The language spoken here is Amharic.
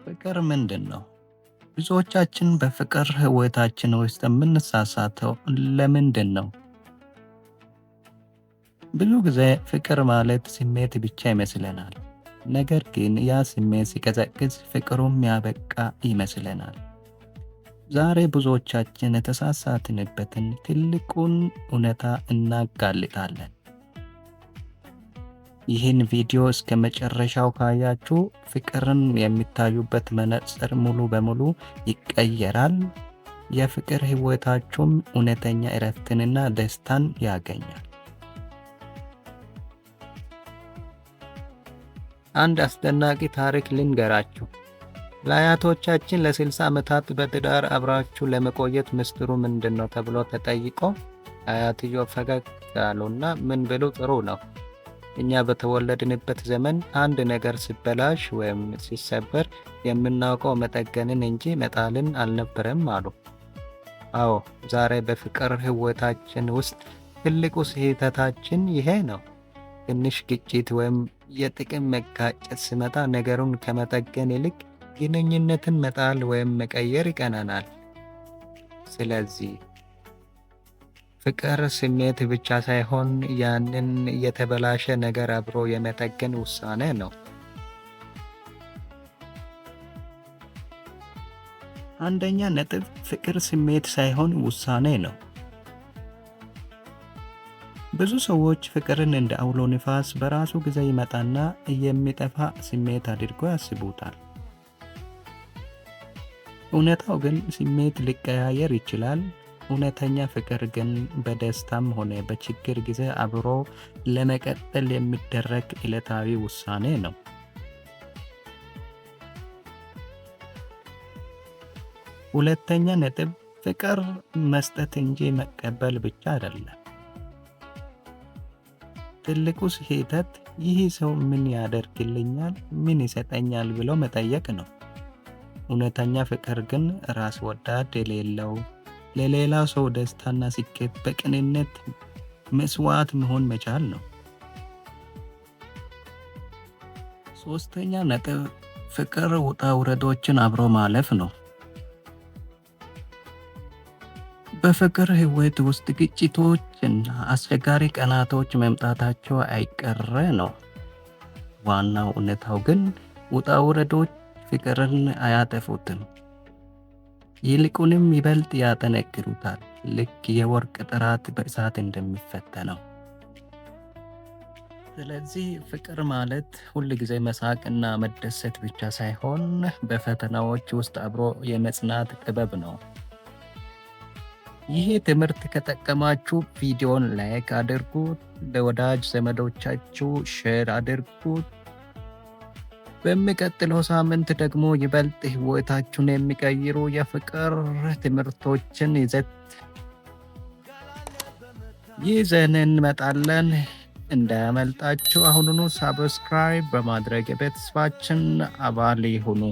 ፍቅር ምንድን ነው? ብዙዎቻችን በፍቅር ህይወታችን ውስጥ የምንሳሳተው ለምንድን ነው? ብዙ ጊዜ ፍቅር ማለት ስሜት ብቻ ይመስለናል። ነገር ግን ያ ስሜት ሲቀዘቅዝ ፍቅሩም ያበቃ ይመስለናል። ዛሬ ብዙዎቻችን የተሳሳትንበትን ትልቁን እውነታ እናጋልጣለን። ይህን ቪዲዮ እስከ መጨረሻው ካያችሁ ፍቅርን የሚታዩበት መነጽር ሙሉ በሙሉ ይቀየራል። የፍቅር ህይወታችሁም እውነተኛ እረፍትንና ደስታን ያገኛል። አንድ አስደናቂ ታሪክ ልንገራችሁ። ለአያቶቻችን ለ60 ዓመታት በትዳር አብራችሁ ለመቆየት ምስጢሩ ምንድን ነው ተብሎ ተጠይቆ አያትዮ ፈገግ አሉና ምን ብሉ ጥሩ ነው፣ እኛ በተወለድንበት ዘመን አንድ ነገር ሲበላሽ ወይም ሲሰበር የምናውቀው መጠገንን እንጂ መጣልን አልነበረም አሉ። አዎ፣ ዛሬ በፍቅር ህይወታችን ውስጥ ትልቁ ስህተታችን ይሄ ነው። ትንሽ ግጭት ወይም የጥቅም መጋጨት ሲመጣ ነገሩን ከመጠገን ይልቅ ግንኙነትን መጣል ወይም መቀየር ይቀናናል። ስለዚህ ፍቅር ስሜት ብቻ ሳይሆን ያንን የተበላሸ ነገር አብሮ የመጠገን ውሳኔ ነው። አንደኛ ነጥብ፣ ፍቅር ስሜት ሳይሆን ውሳኔ ነው። ብዙ ሰዎች ፍቅርን እንደ አውሎ ንፋስ በራሱ ጊዜ ይመጣና የሚጠፋ ስሜት አድርጎ ያስቡታል። እውነታው ግን ስሜት ሊቀያየር ይችላል። እውነተኛ ፍቅር ግን በደስታም ሆነ በችግር ጊዜ አብሮ ለመቀጠል የሚደረግ ዕለታዊ ውሳኔ ነው። ሁለተኛ ነጥብ፣ ፍቅር መስጠት እንጂ መቀበል ብቻ አይደለም። ትልቁ ስህተት ይህ ሰው ምን ያደርግልኛል፣ ምን ይሰጠኛል ብሎ መጠየቅ ነው። እውነተኛ ፍቅር ግን ራስ ወዳድ የሌለው፣ ለሌላ ሰው ደስታና ስኬት በቅንነት መስዋዕት መሆን መቻል ነው። ሶስተኛ ነጥብ፣ ፍቅር ውጣ ውረዶችን አብሮ ማለፍ ነው። በፍቅር ህይወት ውስጥ ግጭቶች እና አስቸጋሪ ቀናቶች መምጣታቸው አይቀሬ ነው። ዋናው እውነታው ግን ውጣ ውረዶች ፍቅርን አያጠፉትም፣ ይልቁንም ይበልጥ ያጠነክሩታል። ልክ የወርቅ ጥራት በእሳት እንደሚፈተነው። ስለዚህ ፍቅር ማለት ሁል ጊዜ መሳቅ እና መደሰት ብቻ ሳይሆን በፈተናዎች ውስጥ አብሮ የመጽናት ጥበብ ነው። ይሄ ትምህርት ከጠቀማችሁ ቪዲዮን like አድርጉት፣ ለወዳጅ ዘመዶቻችሁ share አድርጉት። በሚቀጥለው ሳምንት ደግሞ ይበልጥ ህይወታችሁን የሚቀይሩ የፍቅር ትምህርቶችን ይዘን እንመጣለን። እንዳያመልጣችሁ አሁኑኑ subscribe በማድረግ የቤተሰባችን አባል ይሁኑ።